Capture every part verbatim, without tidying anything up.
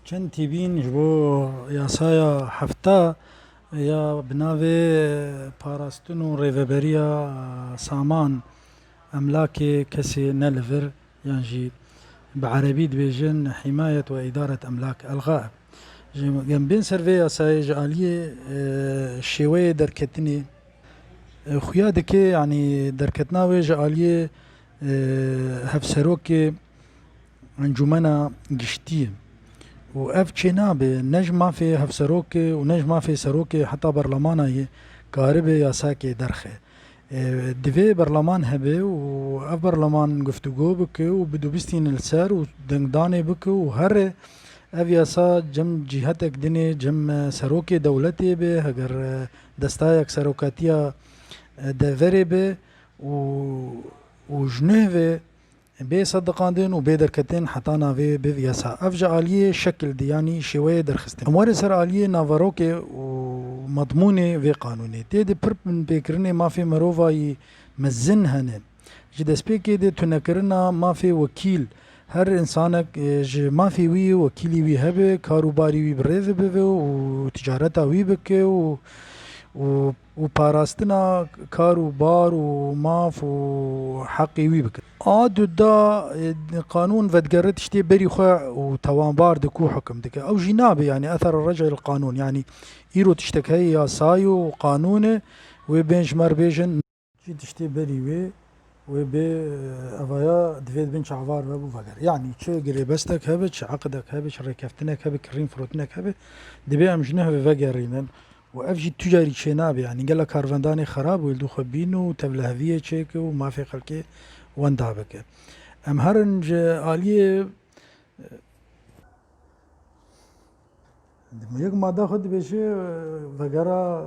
Çend tîbîn ji bo yasaya hefta ya bi navê parastin û rêveberiya saman, emlakê kesê ne li vir, yan jî bi erebî dibêjin himayet ve îdaret emlak el-gaib. Ji em bên ser vê yasayê ji aliyê, e, şêweyê derketinê, e, xuya dike, yanî derketina wê ji aliyê, e, hevserokê Encûmena Giştî ye. Û ev çênabe, ne ji mafê hevserokê û ne ji mafê serokê heta berlemana yê karibe yasakê derxe. E, divê berleman hebe û ev berleman guftûgo bike û bidubistîne li ser û dengdanê bike û here ev yasa cem cîhetek dinê, cem, e, serokê dewletê be, heger, e, destayek serokatiya, e, deverê be û, û ji nuh ve bê sediqandin û bê derketin heta navê biv yasa. Ev ji aliyê şekil di, yanî şêweyê derxistin. Em were ser aliyê naverokê û medmûnê vê qanûnê. Tê de pir binpêkirinê mafê mirovayî mezin hene. Ji destpêkê de tunekirina mafê wekîl. Her insanek, e, ji mafê wî, wekîlî wî hebe, kar û barî wî bi rê ve bive û ticareta wî bike û, û û parastina kar û bar û maf û heqê wî bike. A du da, e, qanûn vedigere tiştê berî xwe û tewanbar di ku hukim dike. Ew jî nabe, yanî, ether rec'il qanûn, yanî, îro tiştek heye yasayê û qanûn e, wê bên ji me re bêjin. Jî tiştê berî wê, wê bê, e, evaya divê di bin çavar ve bû veger. Yanî, çi girêbestek hebe, çi eqidek hebe, çi rêkeftinek hebe, kirîn firotinek hebe, divê em ji nuh ve vegerînin. Û ev jî tu carî çênabe, yanî gelek karvendanê xerab û li dû xwe bîn û tevliheviyê çêke û mafê xelkê wenda bike. Em herin ji aliyê, yek mada xwe dibêje, vegera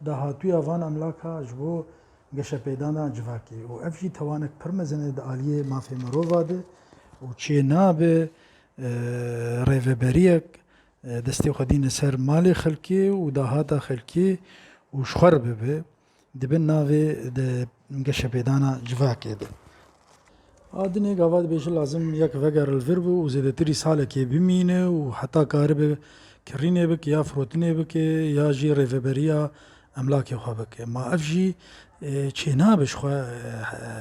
dahatûya van emlaka ji bo geşepêdana civakê û ev jî tewanek pir mezin e di aliyê mafê mirova de û çênabe, e, rêveberiyek e, destê xwe dîne ser malê xelkê û dahata xelkê û ji xwe re bibe, di bin navê de geşepêdana civakê de. A dinê gava dibêje lazim yek veger li vir bû û zêdetirî salekê bimîne û heta karibe kirînê bike ya firotinê bike ya jî rêveberiya emlakê xwe bike. Ma ev jî, e, çênabe ji xwe, e,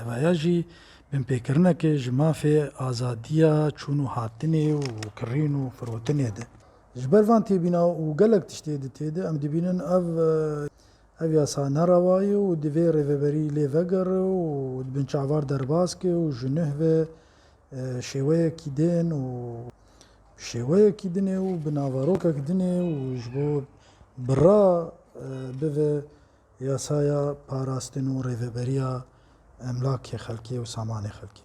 veya jî binpêkirineke ji mafê azadiya çûn û hatinê û kirîn û firotinê de. Ji ber van têbîna û gelek tiştê di tê de em dibînin ev, e, ev yasa nerewa ye û divê rêveberî lê vegere û di bin çavar derbas ke û ji nuh ve, e, şêweyekî din û şêweyekî dinê û bi naverokek dinê û ji bo bira, e, bive yasaya parastin û rêveberiya emlakê xelkê û samanê xelkê.